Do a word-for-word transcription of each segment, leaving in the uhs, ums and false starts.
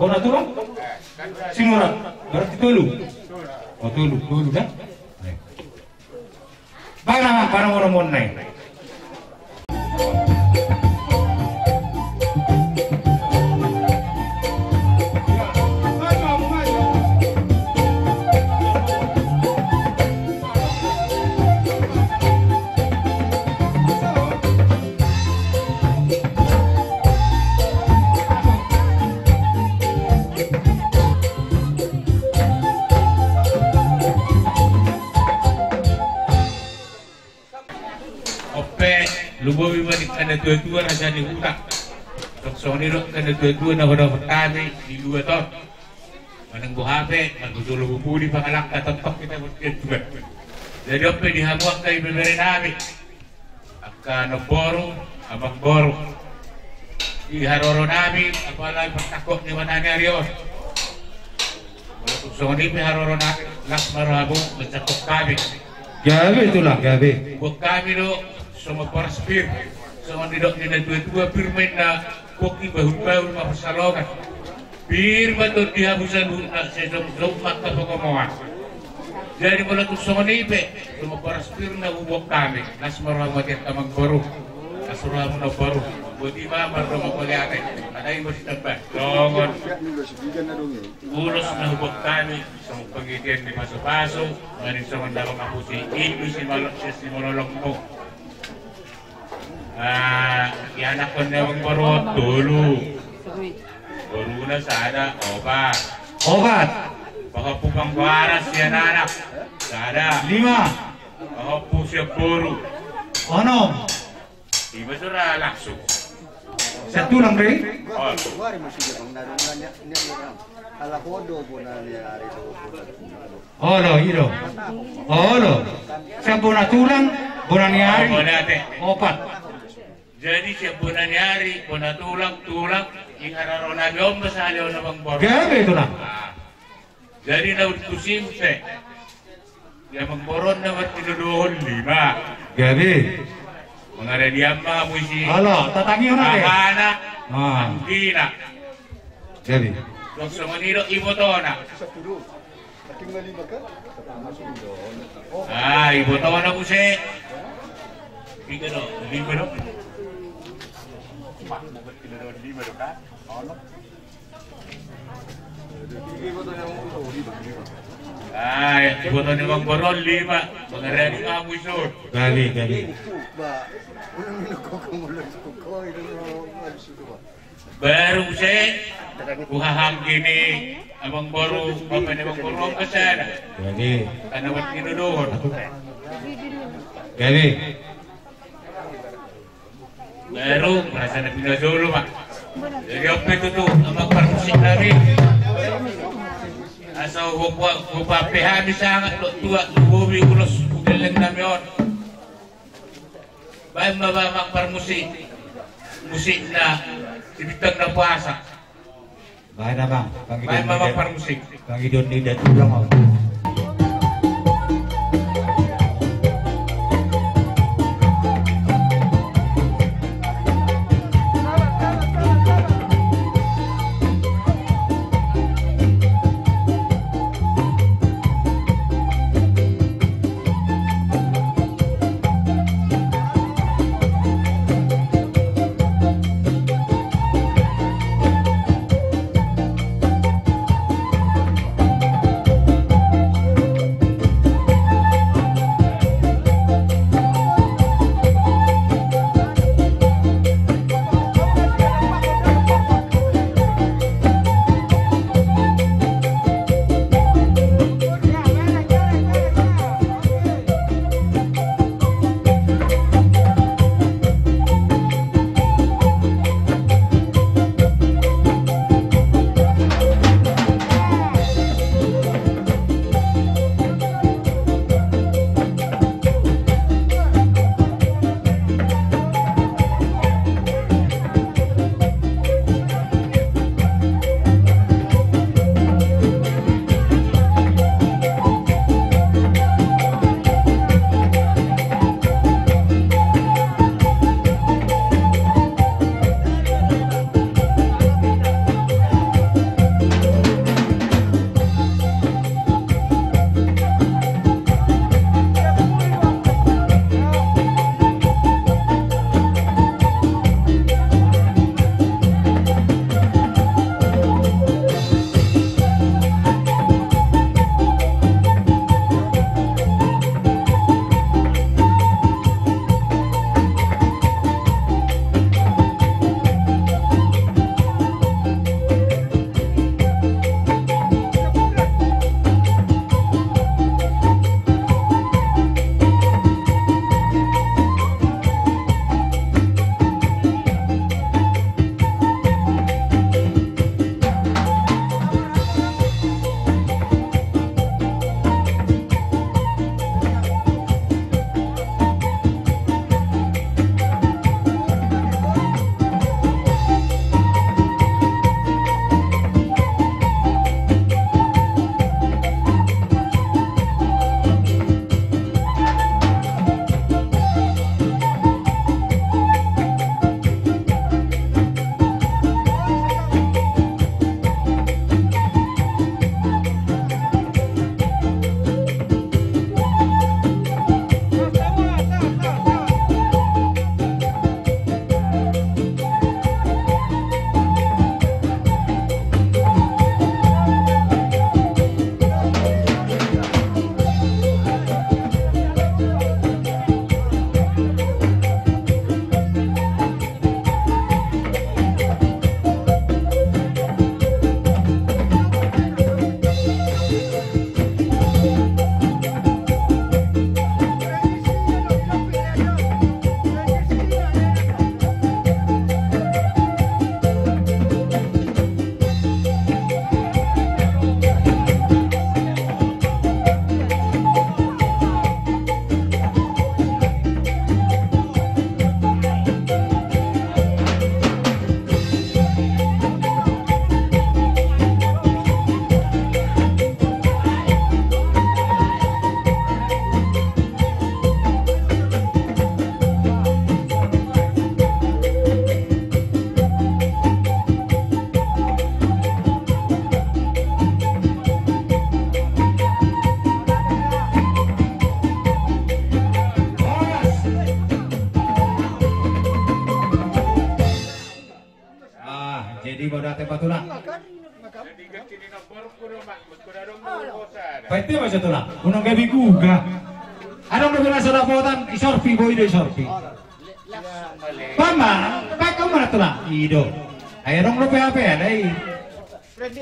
Bona tulang? Sinurat. Berarti tolu. Oh, tolu, tolu dah. Baen ma, baen ma, baen ma. On pe, lumobi ma di angka na tuatua raja ni huta. Tong songon i do angka na tuatua na hudapot hami di luat on. Manang boha pe, marhujolo bubuni pangalangka, tongtong hita martian Tuhan. Jadi on pe di hamu angka ibebere nami, angka namboru, amangboru, di haroro nami, apalagi partangkok ni mata ni ari on. Molo tung songon i pe haroro nami, las ma rohamu manjangkon hami. Gabe tulang, gabe. Buat hami do, songon boras pir, songon nidok ni na tuatua, pir ma inna pongki, bahulbahul ma pansalongan. Pir ma tondi hamu saluhutna, sai jongjong ma angka pangomoan. Jadi molo tung songon i pe, songon boras pir na huboan hami, las ma rohamu ate amangboru, las rohamu namboru. Boti ma mardongan mauliate, alai molo ditamba songon ulos na huboan hami, songon pangidoan ni pasupasu, nang songon na mangapusi indu simalot simalolongmu. Ah, ianakhon ni amangboru on tolu. Boruna sada, opat. Opat. Pahompu panggoaran sian anak, sada. Lima. Pahompu sian boru, onom. Lima sudah langsung. Satu lang deh. Oh. Ala hodo bona ni ari do, bona tulang. Olo, i do. Olo. Sian bona tulang, bona ni ari. Bona ate. Opat. Jadi sian bona ni ari, bona tulang, tulang, i haroro nami on ma sahali on amangboru. Gabe tulang. Ah. Jadi na untusi muse. Ia amangboru on na martinodohon lima. Gabe. Mangaradi ama musi. Olo, tatangihon ate. Ahana. Ah. Anggina. Gabe. Tong songon i do ibotona. Ah, ibotona muse. Piga do? Lima do. Lima do kan? Ah, ibotona amangboru on lima. Mangaradi ma hamu dison. Gabe, gabe. Baru muse huhaha anggi ni amangboru, bapa ni amangboru on ma sada. Gabe. Karena buat tinodohon. Gabe. Baru merasa na pinajolo ma. Jadi on pe tutu amang parmusik nami. Asa hupa, hupa pe hami sangat do tua, hubobi ulos hugelleng nami on. Baen ma amang parmusik, musikna si Bintang na Puasa. Baen amang, baen amang parmusik. Pangidoan ni da tulang on. Patulang. Painte ma jo tulang. Unang gabe guga. Adong dope na so dapotan, isorpi, boi do isorpi. Bama, pakai mana tulang? I do. Ai adong dope hape, ada i.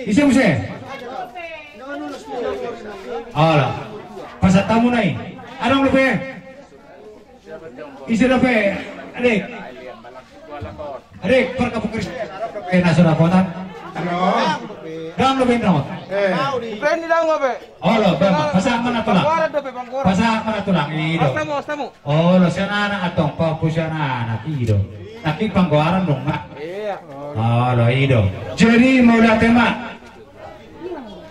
Ise muse? Olo. Pasahat hamu na i. Adong dope. Ise dope? Adik. Adik, parkapung Kristen. Eh, na so dapotan. Adong dope, adong. Eh. Olo, bama. Pasahat ma na tulang. Pasahat ma na tulang. I do. Olo, sian anak antong, pahompu sian anak, i do. Nangkin panggoaran do nga. Olo, i do. Jadi, mauliate ma.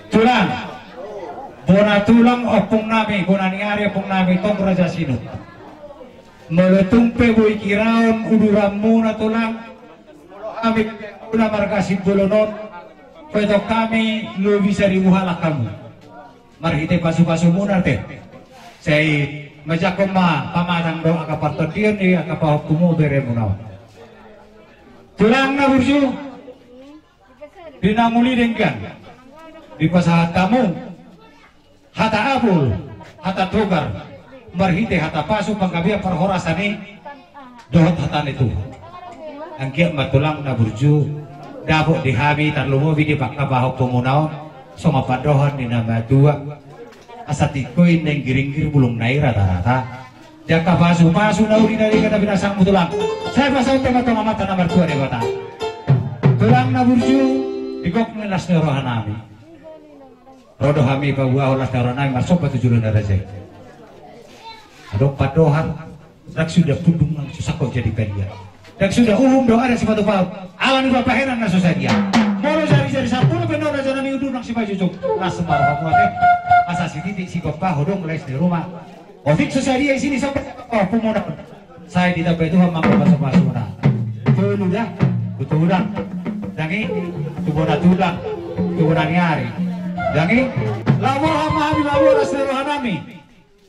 Tulang. Bona tulang ompung nami, bona ni ari ompung nami, tong Raja Sinur. Molo tung pe boi hiraon uduranmuna tulang. Hami na marga Simbolon on. Pe tong hami lobi saribu halak hamu. Marhite pasupasumuna ate. Sai manjangkon ma pamatang do angka partondion ni angka pahompumu beremuna on. Tulang na burju, di na muli denggan, dipasahat hamu hata abul, hata togar, marhite hata pasu panggabean parhorasan i, dohot hata ni Tuhan. Anggiat ma tulang na burju, dapot di hami tarlumobi di angka pahompumuna on, songon pandohan ni na matua. Asa tingko i naeng giringgir bulungna i rata-rata. Di angka pasupasu na uli na denggan na pinasangmu tulang. Sai pasahat ma tu Amanta na martua Debata. Tulang na burju, di gok ni las ni rohanami. Ro do hami paboahon las ni rohanami marsomba tu jolo ni raja i. Adong pandohan, ndang suda pundung nang so sangkot jadi padia. Ndang suda uhum do adat sipatupaon, ala ni pambahenan na so sadia. Molo jarijari sampulu pe na rajanami, undur nang sipajujung. Las ma rohamu ate, asa sititi sipambahen do las ni roha. Otik so sadia isi ni somba pahompumu on. Sai ditambai Tuhan ma angka pasupasuna. Tolu da, tu tulang. Dang i, tu bona tulang, tu bona ni ari. Dang i, laho ma hami, laho las ni rohanami.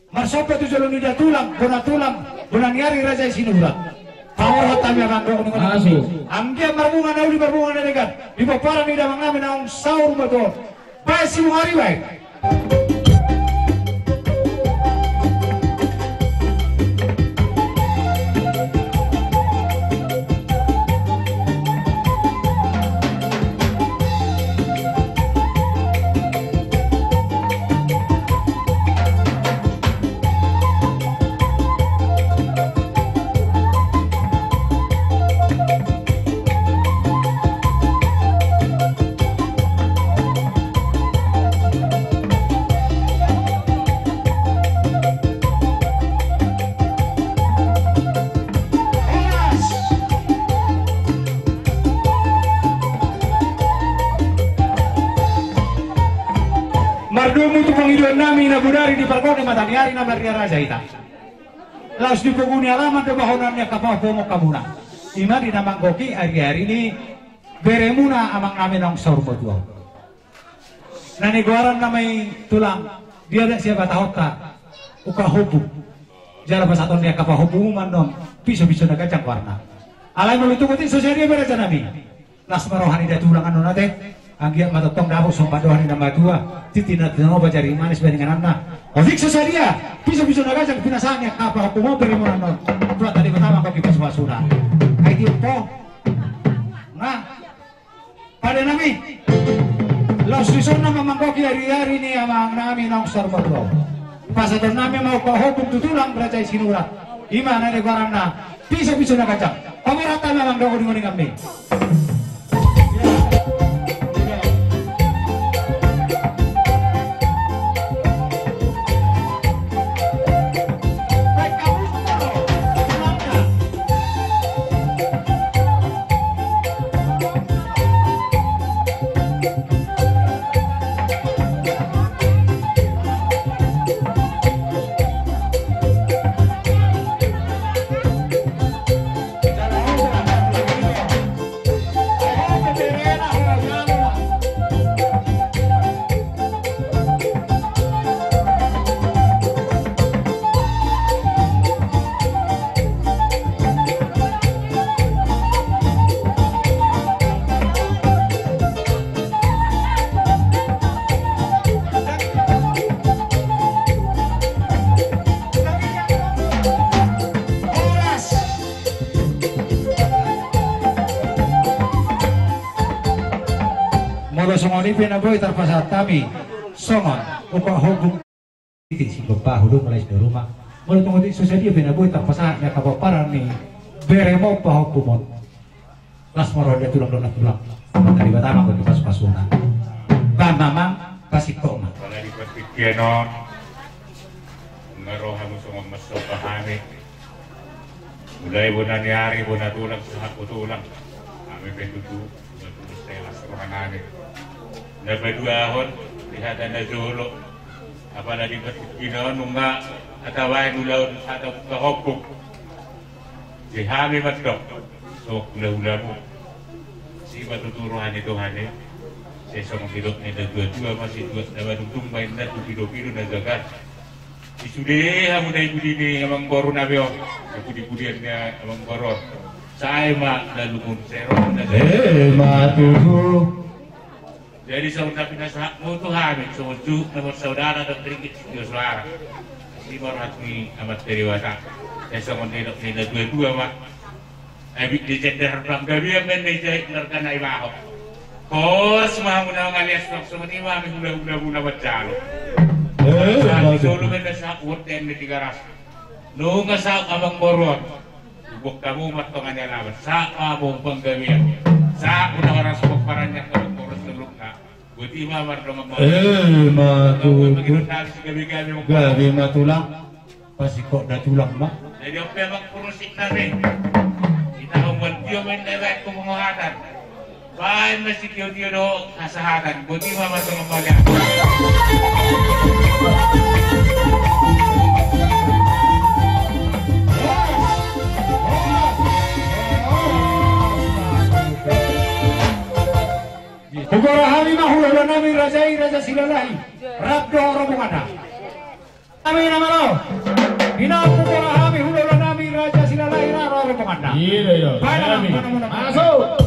Marsomba tu jolo ni da tulang, bona tulang, bona ni ari Raja i Sinurat. Paborhat hami amang dohot ni ngoni. Asu. Anggiat marbunga na uli, marbunga na denggan. Di pomparan ni damangnami naung saur matua on. Baen sibunga ari baen. Mardomu tu pangidoannami na bodari di pargonsi mata ni ari na marria raja hita. Laos di pogu ni alaman do bahonan ni angka pahompu hamuna. I ma di na manggohi ari-ari ni beremuna amangnami naung saur matua on. Na nigoaran nama i tulang, dia dak siapa tahu ta uka hobu. Jala pasahaton ni angka pahompu ma annon piso-piso na ganjang goarna. Alai molo tung otik so sadia be rajanami. Las ma roha ni da tulang annon ate. Anggiat ma tongtong dapot songon pandohan ni na matua. Titi na tinopa jari manis bahen ingananna. Otik so sadia piso-piso na ganjang pinasahat ni angka pahompu ma beremuna annon. Tuhan tadi pertama kau kipas basuna. Ai dipo. Nah. Padanami, laos dison nama manggohi ari-ari ni amangnami naung saur matua on. Pasahatonnami ma uka hobu tu tulang Raja i Sinurat. I ma na nigoaranna piso-piso na ganjang. Paborhat hami amang dohot godingodinganmi. Songon i pe na boi tarpasahat hami songon upa hobung. Iti si bapa hudung mulai si doruma. Molo tung otik so sadia pe na boi tarpasahat ni angka pomparan ni beremu pahompumon. Las ma roha ni tulang, dongan tulang. Mata di batama ko di pasu-pasuna. Bama ma, pasingkop ma. Pala di partingkian on, nga roha mu songon mansomba hami. Mulai bona ni ari, bona tulang, sahat tu tulang. Hami pe tutu, bona tulang selas roha nami. Na paduahon, di hata na jolo. Apala di partingkian on, nunga hata baen ulaon hata pahompum. Di hami mandok, so hula-hulamu. Si ma tutu roha ni Tuhan i. Sai songon nidok ni na tua-tua ma, si tuat na badudung ma inna tu pido-pido na gagar. Di sude hamu na i pudi ni amangboru nami on. Di pudi-pudian ni amangboru on. Sai ma na lungun sero na gagar. Eh, ma tutu. Jadi songon na pinasahatmu tu hami, songon juhut na marsaudara dohot ringgit sitio soara. Si ma roha ni Amanta Debata. Sai songon nidok ni na tua-tua ma. Abit di jender panggabean ma inna i jait nargana i baho. Horas ma hamu na mangalias, songon i ma hami hula-hulamu na manjalo. Eh, sahat ma tutu. Solu ma inna sahat uot ni Tigaras. Nunga sahat amangboru on. Buat hamu ma tonga ni alaman. Sahat hamu panggabean. Sahat hamu na horas pomparan ni angka amangboru saluhutna. Boti ma mardongan ma. Eh, ma tutu. Gabe ma tulang. Pasingkop da tulang ma. Jadi on pe amangboru sitio nami. Ita homban tio ma inna baen tu pengohatan. Baen ma sitio-tio do hasahatan. Boti ma mardongan ma. Hugora hami ma hula-hula nami raja i, Raja Silalahi. Rap do rombonganna. Hami na malo. Ina hugora hami hula-hula nami Raja Silalahi, rap do rombonganna. Iya, iya. Baen, hami. Masuk.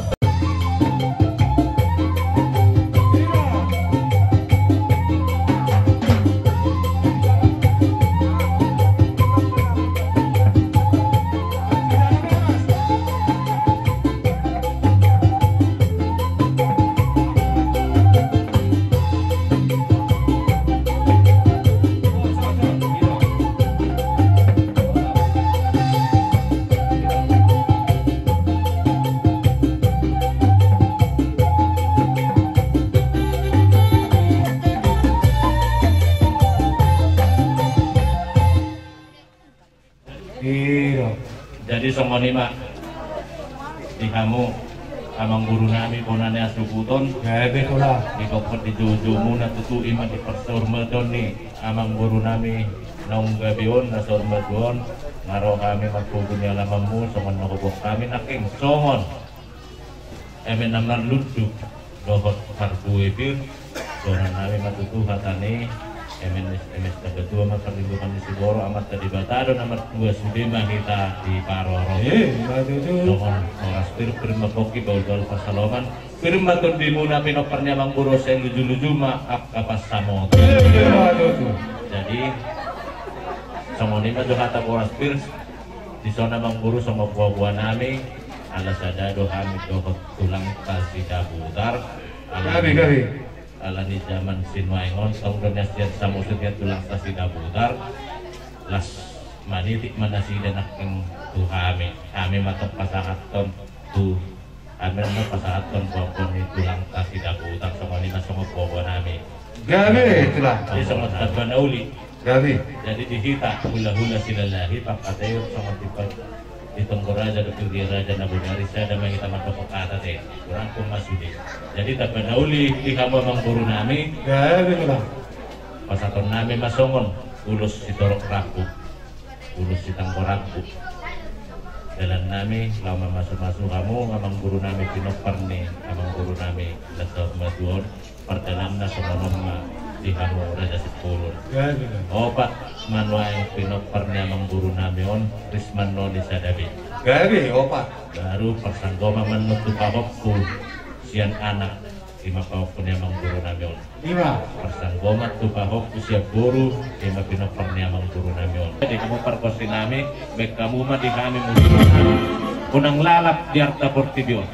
Iya. Jadi songon i ma di hamu amangboru nami bona ni hasuhuton. Gabe tulang. Di gokhon di joujou muna tutu i ma di parsaurmatua ni amangboru nami naung gabe on, na saurmatua on. Nga roha hami marhobun ni alamanmu songon na huboan hami nangkin songon eme na marlundu dohot parbue pir. Dohonon nami ma tutu hata ni eme ni, eme ni tanggatua ma parlindungan ni sigoro, Amanta Debata do na martua, sude ma hita diparorot. Eh, ma tutu. Songon horas pir, pir ma pongki, bahul-bahul pansalongan. Pir ma tondimuna pinompar ni amangboru, sai luju-luju ma angka pansamotan. Eh, ma tutu. Jadi songon i ma jo hata horas pir. Dison amangboru songon boa-boa nami, ala sada do hami dohot tulangta Sidabutar. Gabe, gabe. Ala ni jaman sinuaeng on, tong do nian sian Samosir, tulangta Sidabutar. Las manitik ma nasida nangkin tu hami. Hami ma tong pasahathon tu, hami ma pasahathon boa-boa ni tulangta Sidabutar, songon i ma songon boa-boa nami. Gabe, tulang. Jadi songon tamba na uli. Gabe. Jadi di hita hula-hula Silalahi, pangkataion songon di pa-, di tonggo raja dohot pinggan raja na bonari, sada ma hita mandok hata te. Hurangkon ma sude. Jadi tamba na uli di hamu amangboru nami. Gabe, tulang. Pasahaton nami ma songon ulos sitorop rambu, ulos sitanggo rambu. Dalan nami laho mamasu-masu hamu amangboru nami, pinompar ni amangboru nami na saurmatua on. Pardalananna songon on ma di hamu Raja Sipulun. Gabe, gabe. Opat ma nuaeng pinompar ni amangboru nami on, ris ma annon i sada be. Gabe, opat. Baru parsanggoman ma annon tu pahompu sian anak, i ma pahompu ni amangboru nami on. Ima. Parsanggoman tu pahompu sian boru, i ma pinompar ni amangboru nami on. Jadi hamu pargonsi nami, baen hamu ma di hami muse. Unang lalap di arta portibi on.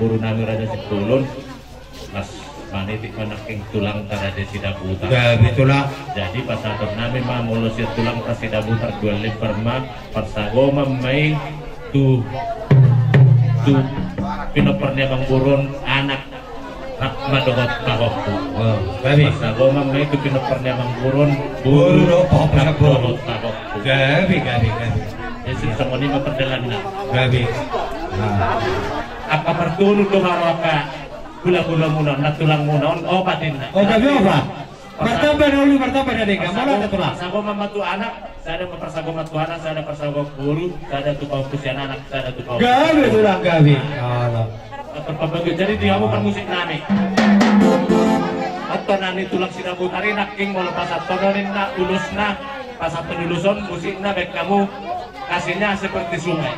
Boru nami Raja Simbolon, las manitik ma nangkin tulangta Raja Sidabutar. Gabe tulang. Jadi pasahaton nami ma molo sian tulangta Sidabutar dua lembar ma, parsagoman ma i tu, tu pinompar ni amangboru on anak rap ma dohot pahompu. Oh, gabe. Parsagoman ma i tu pinompar ni amangboru on boru dohot pahompu. Gabe, gabe, gabe. Jadi songon i ma pardalananna. Gabe. Nah. Angka partudu do haroa angka hulahulamuna on, na tulangmuna on, opat ninna. Oh, gabe opat. Martamba na uli, martamba na denggan. Molo ada tulang. Parsagoman ma tu anak, sada ma parsagoman tu anak, sada parsagoman boru, sada tu pahompu sian anak, sada tu pahompu. Gabe tulang, gabe. Alah. Atur pambagian, jadi di hamu parmusik nami. Antong na ni tulang Sidabutar i nangkin molo pasahaton on ninna ulusna, pasahaton ulos on musikna, baen hamu kasihnya seperti sungai.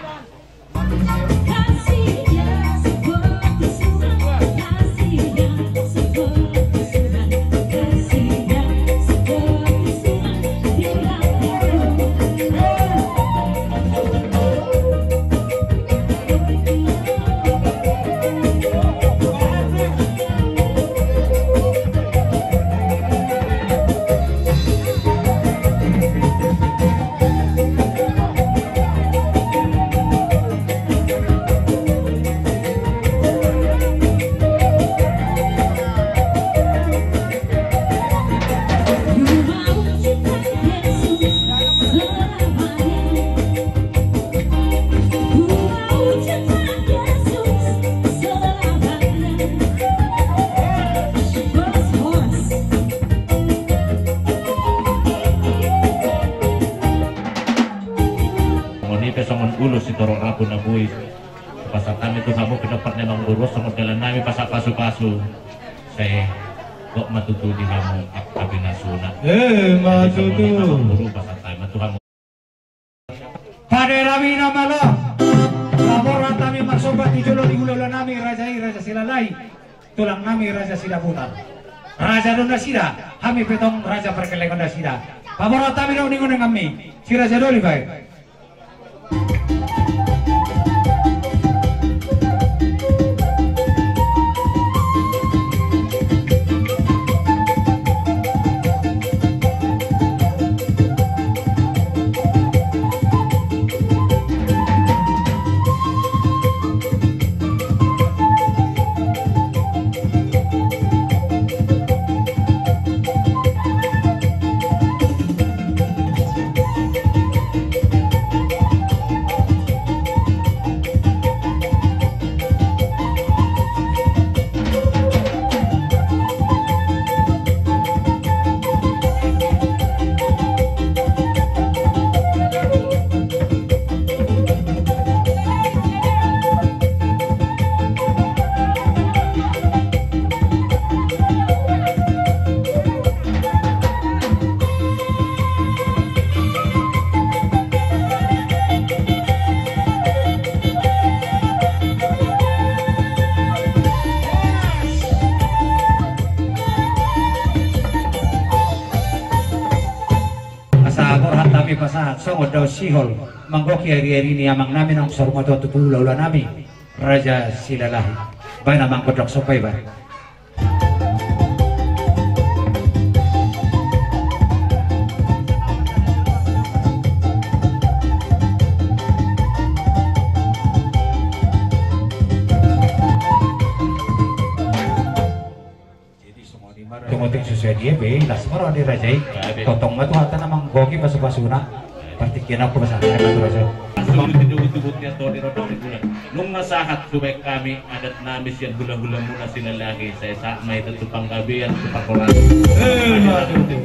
Songon i pe songon ulos sitorop rambu na boi pasahat hami tu hamu pinompar ni amangboru on, songon dalan nami pasahat pasupasu. Sai gok ma tutu di hamu angka pinasuna. Eh, ma tutu. Jadi songon i ma amangboru, pasahat hami ma tu hamu. Pande nami na malo. Paborhat hami marsomba tu jolo ni hulahula nami raja i, Raja Silalahi. Tulang nami Raja Sidabutar. Raja do nasida, hami pe tong raja pargellengon nasida. Paborhat hami do ningon nami. Si Raja Doli baen. Asa borhat hami pasahat songon daon sihol manggohi ariari ni amang nami naung saur matua tu hulahula nami Raja Silalahi. Baen amang gondang somba i baen. Jadi songon i ma raja. Tung otik so sadia be, las ma roha ni raja i. Totong ma tu hata na manggohi pasupasuna. Partingkian on pasahat ma tu raja. Nunga sahat hubaen hami adat nami sian hulahulamuna Silalahi, sai sahat ma hita tu panggabean, tu parhorasan. Eh, ma tutu.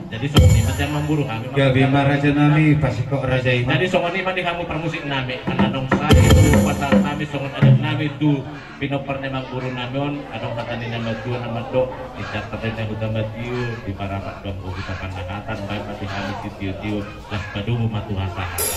Jadi songon i ma sian amangboru hami. Gabe ma raja nami, pasingkop raja i ma. Jadi songon i ma di hamu parmusik nami, ala nunga sahat hupasahat hami songon adat nami tu pinompar ni amangboru nami on. Adong hata ni na matua na mandok: Injak tanda na huta matiur, di parapat ganggu huta panahatan, baen ma di hami sitiotio, las padomu ma tu hasahatan.